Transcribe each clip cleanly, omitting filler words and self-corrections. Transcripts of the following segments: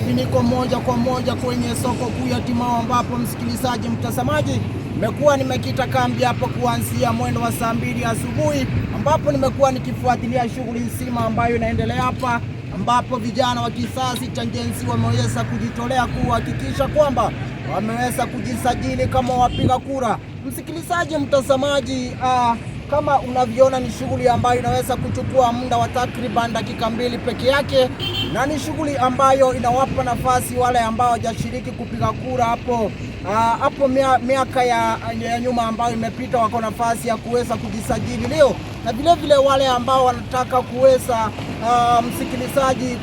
hivi niko moja kwa moja kwenye soko kuu ya Timau, ambapo msikilizaji, mtazamaji, nimekuwa nimekita kambi hapa kuanzia mwendo wa saa 2 asubuhi, ambapo nimekuwa nikifuatilia shughuli nzima ambayo inaendelea hapa, ambapo vijana wa kizazi cha Gen Z wameweza kujitolea kuhakikisha kwamba wameweza kujisajili kama wapiga kura. Msikilizaji, mtazamaji, kama unavyoona ni shughuli ambayo inaweza kuchukua muda wa takriban dakika 2 peke yake, na ni shughuli ambayo inawapa nafasi wale ambao hawajashiriki kupiga kura hapo miaka ya nyuma ambayo imepita, wako nafasi ya kuweza kujisajili leo, na vile vile wale ambao wanataka kuweza msikilizaji,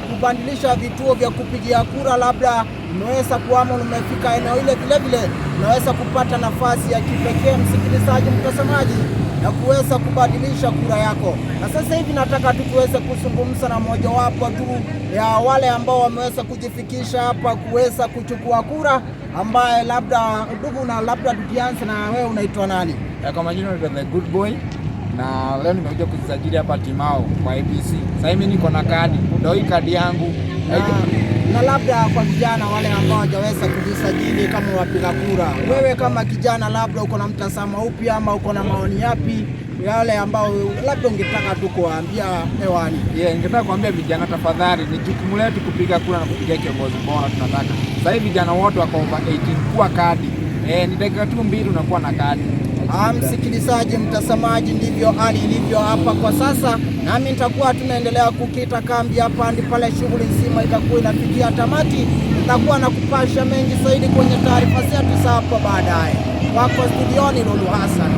kubadilisha vituo vya kupigia kura, labda umeweza kuama umefika eneo ile, vile vile unaweza kupata nafasi ya kipekee, msikilizaji, mtazamaji, na kuweza kubadilisha kura yako. Na sasa hivi nataka tu tuweze kuzungumza na mojawapo tu ya wale ambao wameweza kujifikisha hapa kuweza kuchukua kura, ambaye labda ndugu, na labda tukianza na wewe, unaitwa nani? Kwa majina naitwa The Good Boy na leo nimekuja kujisajili hapa Timau kwa IEBC. Sasa hivi niko na kadi, ndio hii kadi yangu. Na labda kwa vijana wale ambao hawajaweza kujisajili kama wapiga kura, wewe kama kijana, labda uko na mtazamo upi ama uko na maoni yapi yale ambao labda ungetaka tu kuwaambia hewani? Yeah, ningetaka kuambia vijana, tafadhali, ni jukumu letu kupiga kura na kupigia kiongozi bora tunataka. Sasa hivi vijana wote wako over 18, kuwa kadi. Ni dakika tu 2 unakuwa na kadi. Msikilizaji, mtazamaji, ndivyo hali ilivyo hapa kwa sasa, nami nitakuwa tunaendelea kukita kambi hapa hadi pale shughuli nzima itakuwa inafikia tamati. Nitakuwa na kupasha mengi zaidi kwenye taarifa zetu za hapo baadaye. Wako studioni Lulu Hassan.